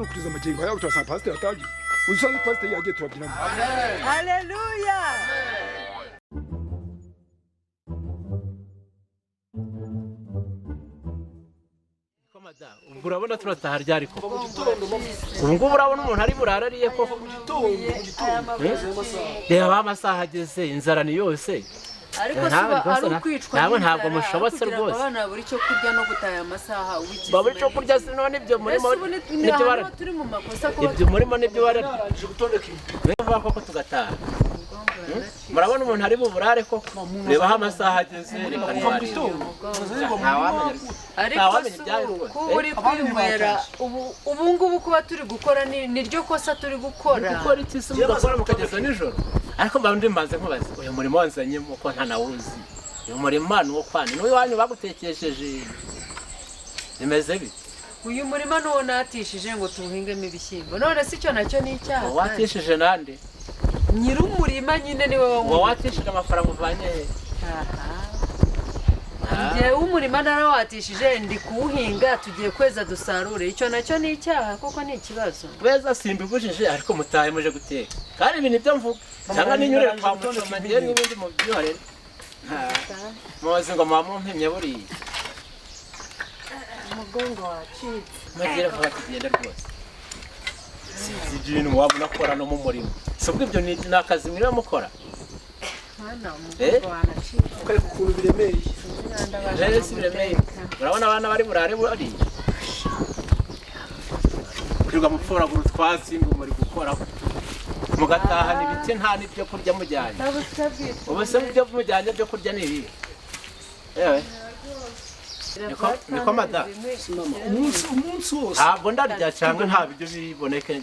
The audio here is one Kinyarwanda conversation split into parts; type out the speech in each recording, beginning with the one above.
Kugeza amagingo yawe turasanga pasiteri atagiye. Usanze pasiteri yagiye, turabyina. Haleluya. Ubwo urabona turataha ryari koko? Ubu ngubu urabona umuntu ari burare ariye koko? Reba aho amasaha ageze, inzara ni yose. Ariko si Ntawe ba rwose ari ukwicwa ntawe, n'inzara, ntabwo mushobotse kugira ngo rwose. abana babure icyo kurya no gutaha amasaha ubigize. Babura icyo kurya si none ibyo murimo Ese ubu ni nibyo ahantu bararya. turi mu makosa kuba Ibyo murimo nibyo bararya. Niba koko tugataha. Murabona umuntu ari buburare koko? Reba aho amasaha ageze, reka ntiwarebe. Ntawamenya. Ariko Ntawamenya si ibyayo ubu rwose. kuba uri kwinywera ubu ngubu kuba turi gukora niryo kosa turi gukora. Gukora iki se mugakora mukageza nijoro? Ariko mba ndi mbanze nkubaze, uyu murimo wanzanyemo ko ntanawuzi, uyu murimo ni uwo kwane n'uwanyu bagutekesheje, bimeze bite? Uyu murima nuwo natishije ngo tuwuhingemo ibishyimbo, none si cyo nacyo ni icyaha kandi. Watishije nande? Nyir'umurima nyine niwe Uwo wawuhinze. watishije amafaranga uvanye he? Njyewe umurima narawatishije, ndi kuwuhinga, tugiye kweza dusarure. Icyo nacyo ni icyaha kuko ni ikibazo. Beza simbibujije, ariko mutahe muje guteka. Kandi ibi nibyo mvuga, cyangwa ninyurire kwa mucoma ngiye n'ibindi mubyihorere. Muzi ngo muba mumpimye buriya. Umugongo wacitse. Mugire vuba tugende rwose. Sinzi ibyo bintu muba munakora no mu murimo. Si ubwo ibyo ni akazi mwiriwe mukora? Mwana, Eh? umugongo wanacitse. Ukareka ukuntu biremeye. Rero si biremeye. Urabona abana bari burare buriya, kwirirwa mupfuragura utwatsi ngo muri gukoraho, mugatahana ibiti, nta n'ibyo kurya mujyanye. Ubu se ibyo mujyanye byo kurya ni ibihe? Yewe, niko madamu. Umunsi wose. Ntabwo ndarya cyangwa nta biryo biboneke,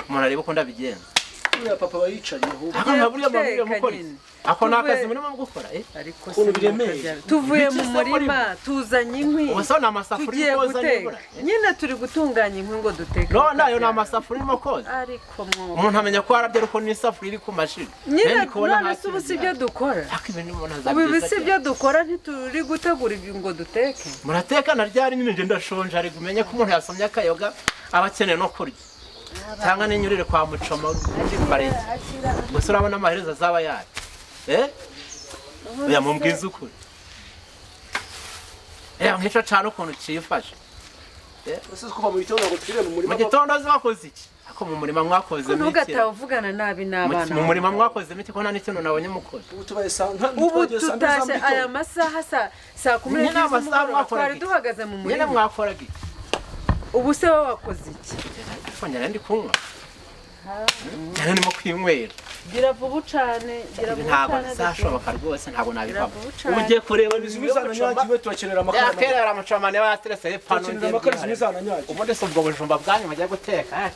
umuntu arebe uko ndabigenza. Uriya papa aba yicariye ahubwo. Ako nka buriya muntu uriya mukora iki? Nyine. Ako ni akazi murimo gukora, eh? Ariko Ukuntu si biremeye. tuvuye mu Ibiki se murima tuzanye inkwi. Ubu se ni amasafuriya Tugiye koza guteka nibura, eh? nyine, turi gutunganya inkwi ngo duteke. None ayo ni amasafuriya urimo koza? Ariko mwo Umuntu amenya ko warabye ariko n'isafuriya iri ku mashini. Nyine Nari ndi kubona none nta se ubu kintu si ibyo gihari. dukora? Ariko ibintu umuntu Ubu ibi azabigeza si ibyo dukora? Ntituri gutegura ibi ngo duteke? Murateka na ryari nyine? Njye ndashonje. Ari umenye ko umuntu yasomye akayoga aba akeneye no kurya. Cyangwa n'inyurire kwa mucoma bareke gusa, urabona amaherezo azaba yayo, eh? Oya, mumbwize ukuri. Reba nk'icyo cana ukuntu cifashe. Ese kuva mu gitondo ngo twirire mu Mu murima? gitondo wakoze iki? Ariko mu murima mwakozemo iki? Ntugatahe uvugana nabi n'abana. Mu murima mwakozemo iki, ko nta n'ikintu nabonye mukoze? Ubu tubaye saa nta Ubu twagiye saa mbiri za mu tutashye gitondo. aya masaha saa 10 Nyine n'ebyiri amasaha z'umugoroba mwakoraga twari iki? duhagaze mu Nyine murima. mwakoraga iki? Ubu se wowe wakoze iki? Ariko njye ndi kunywa, njye ndimo kwinywera. Gira vuba ucane, gira Ibi vuba ntabwo ucane. bizashoboka rwose, ntabwo nabivamo. Gira vuba ucane. Ubu ugiye kureba Zimwe zananyagiwe, turakenera amakara. Yakera aramucoma niba yateretse ipanu. Turakenera amakara, zimwe zananyagiwe. Ubundi si ubwo bujumba bwanyu mugiye guteka, eh?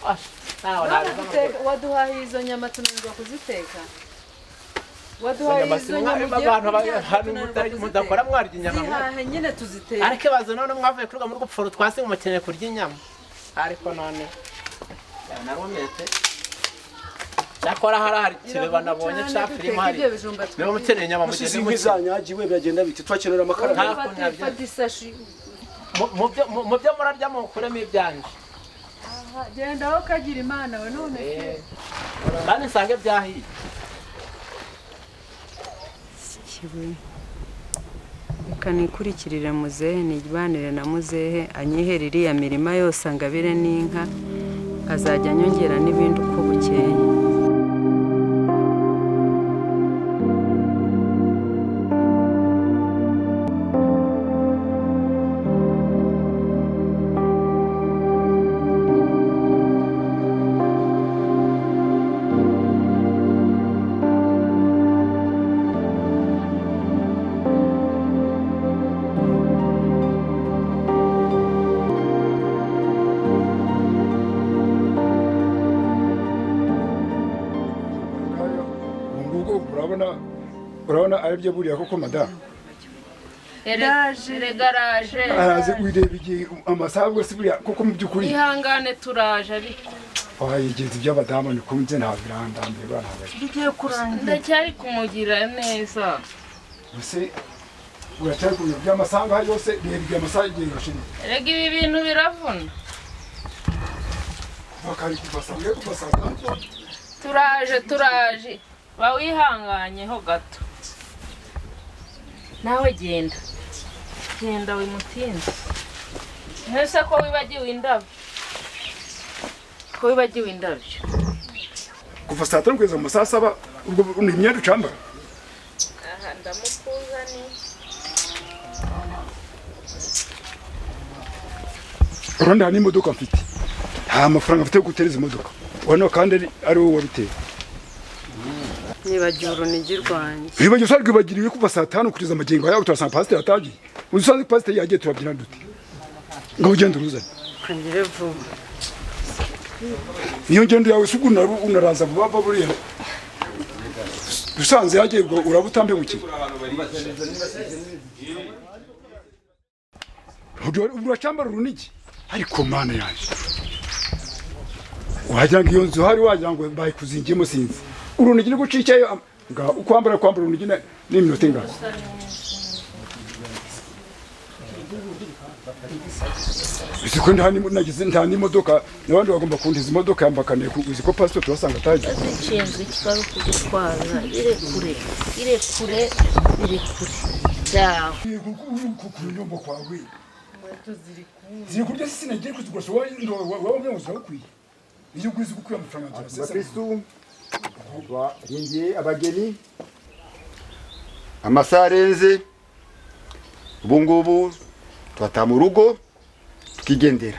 Ah, ntawe nabivamo rwose. Waduhaye izo nyama tunanirwa kuziteka. Waduhaye Inyama izo si nyama ugiye abantu kurya, ahantu tunanirwa mudakora kuziteka. mwarya inyama mwe. Zihahe nyine tuziteke. Ariko ibaze none mwavuye kuri muri gupfura utwasi ngo mukeneye kurya inyama. Ariko none narumiye pe. Cyakora hari ikibeba nabonye Cyane ca filime duteke hari. ibyo bijumba. Niba mukeneye inyama Gusa mugende izi nkwi mukene. zanyagiwe biragenda bite? Turakenera amakara. Nta- Fata isashi. Mu byo murarya mukuremo ibyanje. Genda aho kagira Imana we none. Eh, kandi nsange byahiye. Kiwe. Reka nikurikirire muzehe, nibanire na muzehe, anyihere iriya mirima yose, angabire n'inka, azajya anyongera n'ibindi uko bukeye. Ubu ngubu urabona aribyo buriya koko madamu? Erega araje. Araze wireba igihe amasaha rwose buriya koko mu by'ukuri. Ihangane, turaje ariko. Wayigenza iby'abadamu nikunze, ntabwo birandambiye ntabwo. Bigiye kurangira. Ndacyari kumugira neza. Ese uracyari ku bintu by'amasaha ngaha yose? Reba igihe amasaha igihe yashiriye. Erega ibi bintu biravuna. Bakari kuva saa mbiri, kuva saa tatu. Turaje, turaje, ba wihanganyeho gato. Nawe genda, genda wimutinze. Ntese ko wibagiwe indabyo, ko wibagiwe indabyo? Kuva saa 5 kugeza mu saa 7, ubwo ni imyenda ucambara. Aha ndamukuzaniye. Urabona nta n'imodoka mfite, nta mafaranga mfite yo gutereza imodoka. Urabona kandi ari wowe wabiteye. Nibagiwe urunigi rwanjye. Wibagiwe usanga rwibagiriwe kuva saa 5 kugeza amagingo yawe, turasanga pasiteri atagiye. Uzi usanze pasiteri yagiye, turabyina dute? Ngaho ugenda uruzane. Kangire vuba. Niyo ngendo yawe se ubwo unaraza vuba vuba buriya. Usanze yagiye ubwo uraba utampemukiye. Uracambara urunigi ariko mana yanjye, wagira ngo iyo nzu hari, wagira ngo bayikuzingiyemo, sinzi. Urunigi ni gucikayo nga ukwambara, kwambara urunigi n'iminota ingahe? Uzi ko nta nagize nta n'imodoka, n'abandi bagomba kuntiza imodoka yambakaniye. Uzi ko pasiteri turasanga atagiye. Zishinzwe ikibari kugutwaza. Irekure, irekure, irekure byawe. Ku nyombo kwawe ziri kurya, sinagiye kuzigura. Wowe wowe ngo zirakwiye, iyo uguze gukwiye amafaranga turasesa. Abakristu baringiye abageni, amasaha arenze, ubu ngubu turataha mu rugo tukigendera.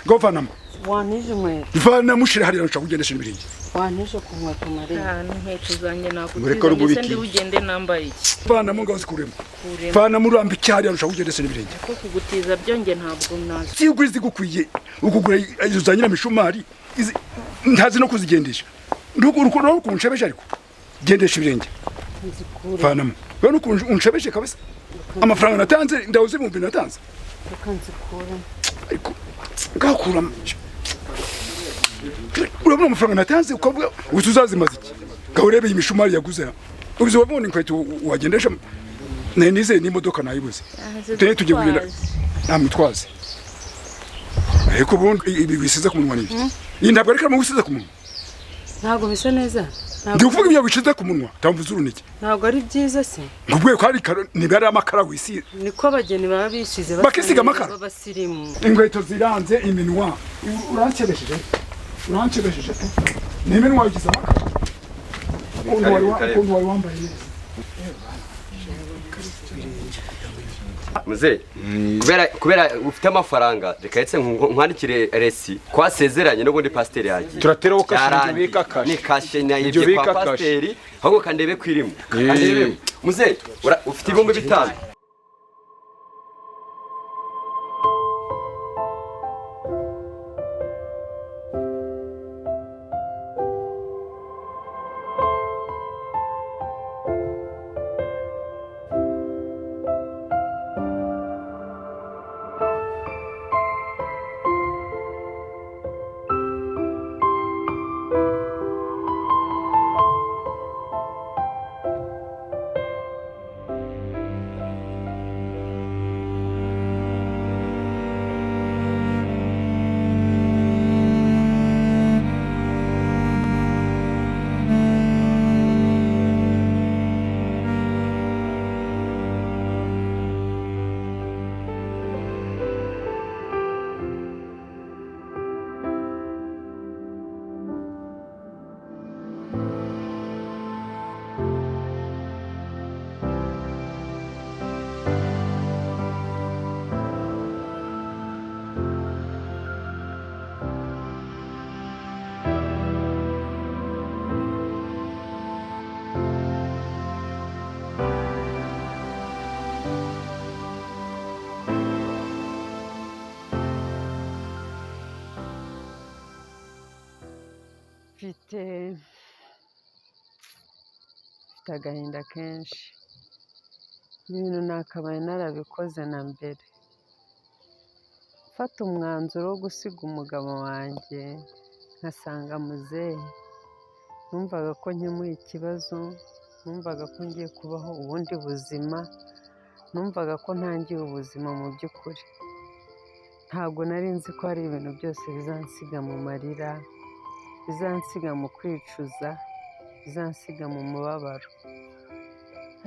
Ngo vanamo. Wantije inkweto. Vanamo ushire hariya, nshaka kugendesha ibirenge. Wantije ku nkweto, Mariya. Ahantu inkweto zanjye Mureke nagutiza ruguru ndetse iki? ndi bugende nambaye iki? Vanamo, ngaho zikuremo. Kuremo. Vanamo urambike hariya, nshaka kugendesha ibirenge. Ko kugutiza byo njye ntabwo nazi. Si ugura izigukwiye, ukugura izo za nyiramishumari, ntazi no kuzigendesha. Urukundo ukunshebesha, ariko gendesha ibirenge. Nzikure. Vanamo wewe nukuntu unshebeje kabisa. Amafaranga natanze ndawuzi, ibihumbi natanze. Reka nzikure. Ariko ngakura, urabona amafaranga natanze ukavuga uzi uzazimaza iki? Ngaho urebe iyi mishumari yaguze, uzi wabona inkweto wagendesha? Nari nizeye n'imodoka nayibuze. Tujye tujye kugenda namutwaze. Ariko ubundi ibi bisize ku munwa ni ibiki? Iyi ntabwo ari karamu wisize ku munwa. Ntabwo bisa neza. Ndi kuvuga ibyo wisize ku munwa, ntamvuze urunigi. Ntabwo ari byiza se? Ngo ubwo ko ari niba ari amakara wisize. Niko abageni baba bisize basa Bakisiga neza, amakara? b'abasirimu. Inkweto ziranze iminwa. Urankebesheje, urankebesheje pe. Ni iminwa wagize amakara. Ukuntu wari wambaye neza. Muzehe, kubera ufite amafaranga, reka yetse nkwandikire resi twasezeranye. N'ubundi pasiteri yagiye. Turateraho kashe, ibyo Byarangiye. bika kashe. Ni kashe Ibyo nayibye bika kwa kashe. pasiteri, ahubwo kandebe kwirimo, kandebe. Muzehe, ufite 5000. Mfite agahinda kenshi. Ibintu nakabaye narabikoze na mbere, mfata umwanzuro wo gusiga umugabo wanjye nkasanga muzehe. Numvaga ko nkemuye ikibazo, numvaga ko ngiye kubaho ubundi buzima. Numvaga ko ntangiye ubuzima mu by'ukuri. Ntabwo nari nzi ko hari ibintu byose bizansiga mu marira, bizansiga mu kwicuza, bizansiga mu mubabaro.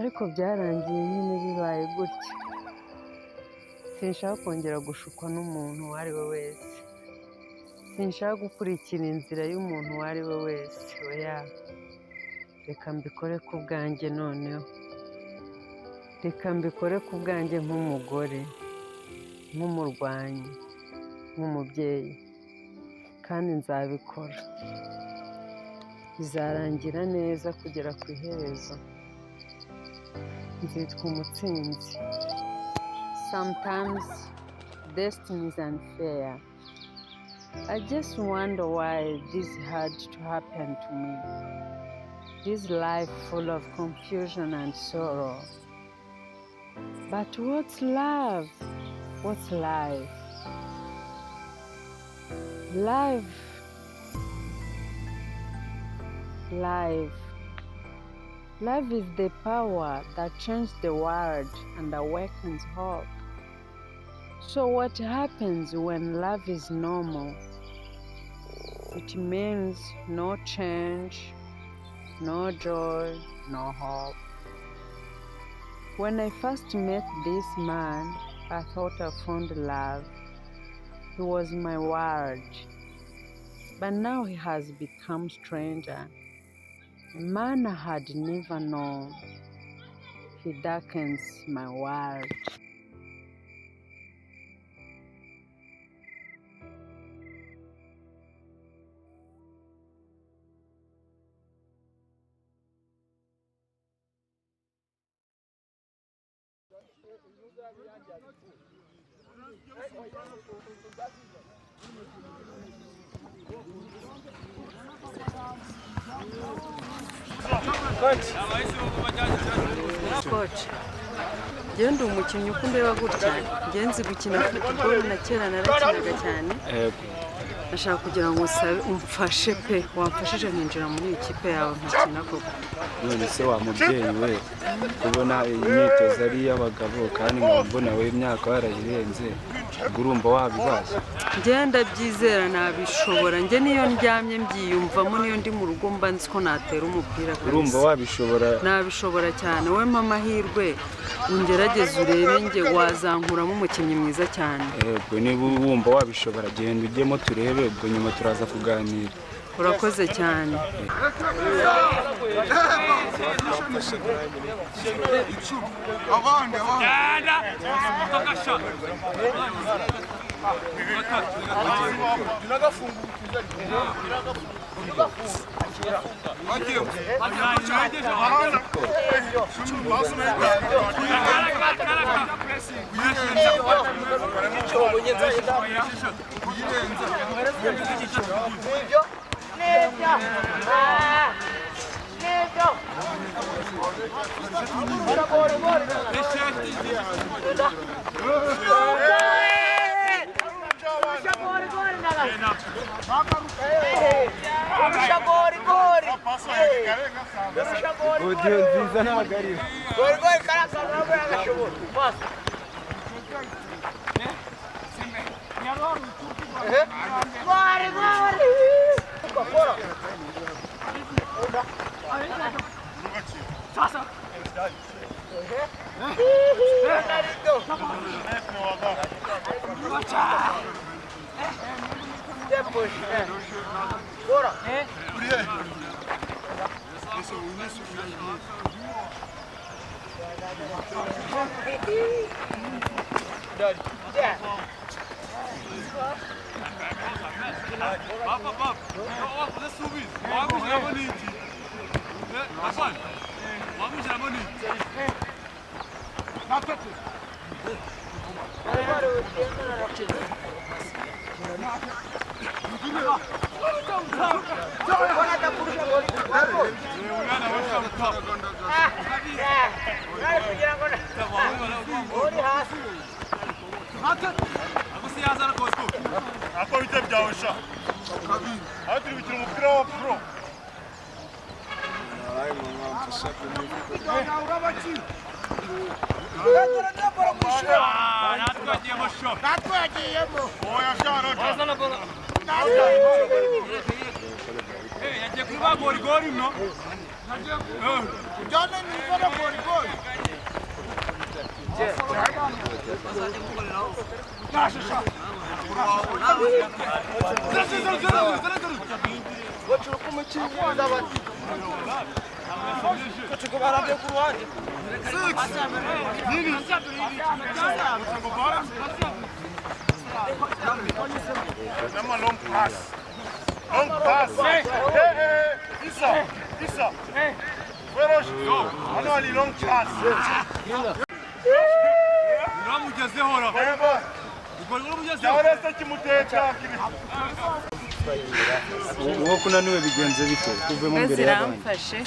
Ariko byarangiye nyine bibaye gutya. Sinshaka kongera gushukwa n'umuntu uwo ari we wese. Sinshaka gukurikira inzira y'umuntu uwo ari we wese. Oya, reka mbikore ku bwanjye noneho. Reka mbikore ku bwanjye nk'umugore, nk'umurwanyi, nk'umubyeyi, kandi nzabikora. Bizarangira neza kugera ku iherezo. Nzitwa umutsinzi. Sometimes destiny is unfair. I just wonder why this had to happen to me. This life full of confusion and sorrow. But what's love? What's life? Life. Life. Love is the power that changes the world and awakens hope. So what happens when love is normal? It means no change, no joy, no hope. When I first met this man, I thought I found love. He was my world. But now he has become stranger. A man I had never known. He darkens my world. Coach, njyewe ndi umukinnyi uko ndeba gutya, njyewe nzi gukina football, na kera narakinaga cyane. Ndashaka kugira ngo usabe umfashe pe, wamfashije nkinjira muri iyi kipe yawe nkakina koko. None se wa mubyeyi we, kubona iyi myitozo ari iy'abagabo kandi nkaba mbona we imyaka warayirenze, ubwo urumva wabibasha? Njyewe ndabyizera nabishobora, njye niyo ndyamye mbyiyumvamo, niyo ndi mu rugo mba nzi ko natera umupira kabisa. Urumva wabishobora? Nabishobora cyane, wowe mpa amahirwe ungerageze urebe njye wazankuramo umukinnyi mwiza cyane. Yego, niba wumva wabishobora genda ujyemo turebe, ubwo nyuma turaza kuganira. Urakoze cyane. Godiyo nziza ntabwo ariyo. Uwo kunaniwe bigenze bite kuvemo Inka mbere y'abandi? ziramfashe,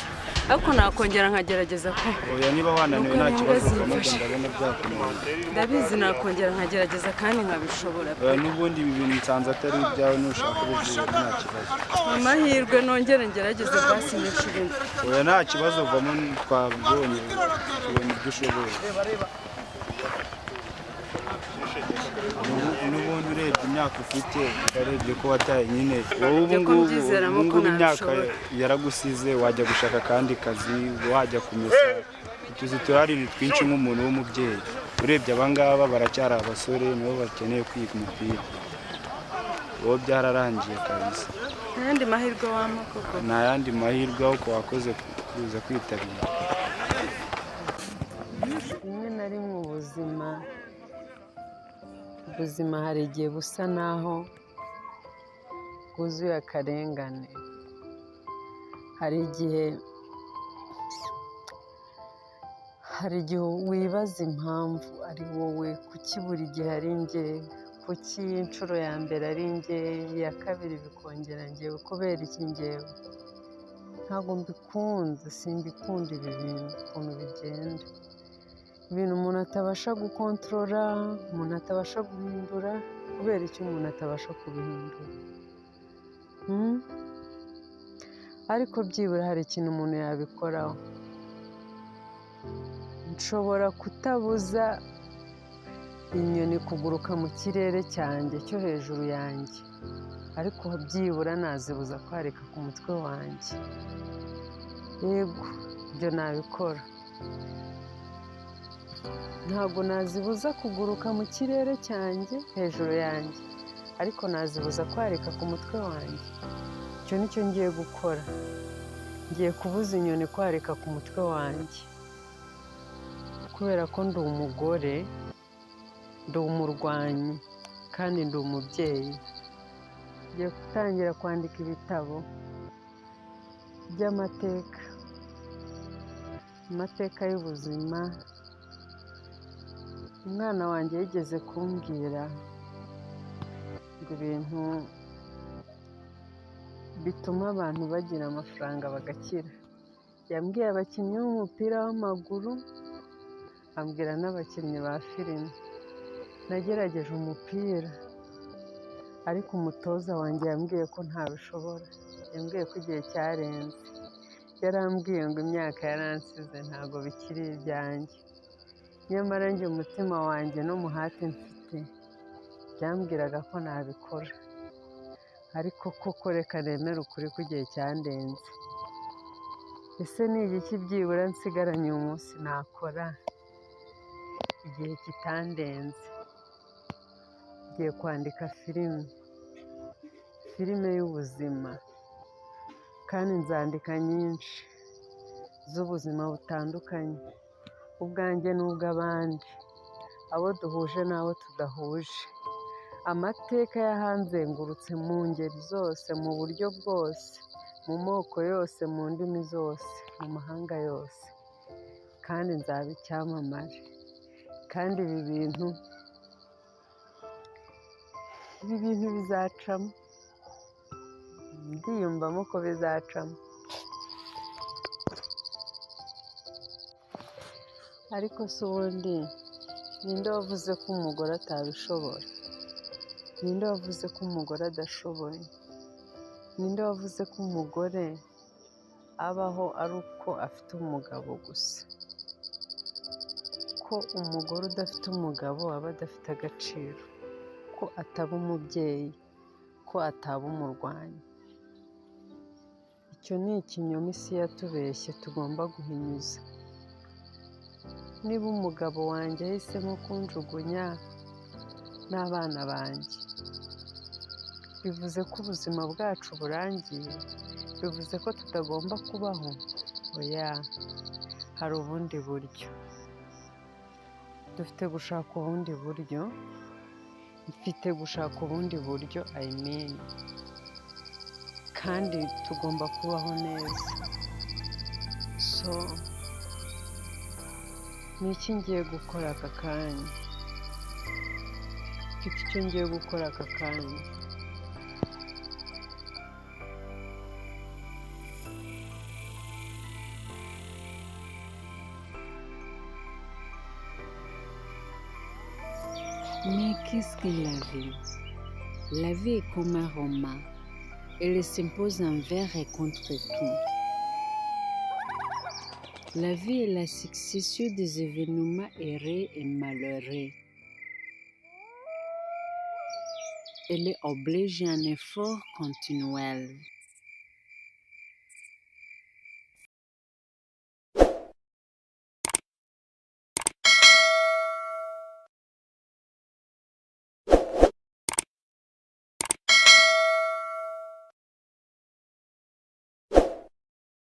ariko nakongera nkagerageza ko. Oya, niba wananiwe nta kibazo, Nuko uvamo. inka Ndabona byakunaniye. Ndabizi, nakongera nkagerageza kandi nkabishobora pe. Oya, n'ubundi ibi bintu nsanze atari ibyawe, nushaka ubivuye nta kibazo. Amahirwe nongere ngerageze basi n'inshuro imwe. Oya, nta kibazo, vamo, twabonye, tubona ibyo ushoboye. N'ubundi urebye imyaka ufite, urebye ko wataye nyine wowe ubu Ibyo ko ngubu mbyizeramo ubu ko ngubu imyaka nabishobora. yaragusize, wajya gushaka akandi kazi, wajya kumesa, utuzi turahari ni twinshi. Nk'umuntu w'umubyeyi, urebye abangaba baracyari abasore, nibo bakeneye kwiga umupira, wowe byararangiye kabisa. Nta yandi mahirwe wampa koko? Nta yandi mahirwe, ahubwo wakoze kuza kwitabira. Rimwe na rimwe ubuzima hari igihe busa naho bwuzuye akarengane. Hari igihe wibaza impamvu ari wowe, kuki buri gihe ari njye, kuki inshuro ya mbere ari njye, iya kabiri bikongera njyewe, kubera iki njyewe? Ntabwo mbikunze, simbikunda ibi bintu ukuntu bigenda, ibintu umuntu atabasha gukontorora, umuntu atabasha guhindura. Kubera icyo umuntu atabasha kubihindura? Hmm? Ariko byibura hari ikintu umuntu yabikoraho. Nshobora kutabuza inyoni kuguruka mu kirere cyanjye cyo hejuru yanjye, ariko byibura nazibuza kwarika ku mutwe wanjye. Yego, ibyo nabikora. Ntabwo nazibuza kuguruka mu kirere cyanjye hejuru yanjye, ariko nazibuza kwarika ku mutwe wanjye. Icyo ni cyo ngiye gukora. Ngiye kubuza inyoni kwarika ku mutwe wanjye, kubera ko ndi umugore, ndi umurwanyi, kandi ndi umubyeyi. Ngiye gutangira kwandika ibitabo by'amateka, amateka y'ubuzima. Umwana wanjye yigeze kumbwira ngo ibintu bituma abantu bagira amafaranga bagakira. Yambwiye abakinnyi b'umupira w'amaguru, ambwira n'abakinnyi ba filime. Nagerageje umupira, ariko umutoza wanjye yambwiye ko ntabishobora. Yambwiye ko igihe cyarenze. Yarambwiye ngo imyaka yaransize, ntabwo bikiri ibyanjye. Nyamara njye umutima wanjye n'umuhate mfite byambwiraga ko nabikora. Ariko koko reka nemere ukuri ko igihe cyandenze. Ese ni igiki byibura nsigaranye uyu munsi nakora igihe kitandenze? Ngiye kwandika filime, filime y'ubuzima, kandi nzandika nyinshi z'ubuzima butandukanye, ubwanjye n'ubw'abandi, abo duhuje n'abo tudahuje, amateka y'ahanzengurutse mu ngeri zose, mu buryo bwose, mu moko yose, mu ndimi zose, mu mahanga yose, kandi nzaba icyamamare. Kandi ibi bintu bizacamo, ndiyumvamo ko bizacamo. Ariko se ubundi ninde wavuze ko umugore atabishobora? Ninde wavuze ko umugore adashoboye? Ninde wavuze ko umugore abaho ari uko afite umugabo gusa? ko umugore udafite umugabo aba adafite agaciro, ko ataba umubyeyi, ko ataba umurwanyi. Icyo ni ikinyoma isi yatubeshye tugomba guhinyuza. Niba umugabo wanjye ahisemo kunjugunya n'abana banjye, bivuze ko ubuzima bwacu burangiye, bivuze ko tutagomba kubaho? Oya, hari ubundi buryo. Dufite gushaka ubundi buryo, mfite gushaka ubundi buryo, I mean. Kandi tugomba kubaho neza. So, ni iki ngiye gukora aka kanya? Mfite icyo ngiye gukora aka kanya. Mais qu'est-ce que la vie? La vie est comme un roman. Elle s'impose envers et contre tout. La vie est la succession des événements heureux et malheureux. Elle oblige à un effort continuel.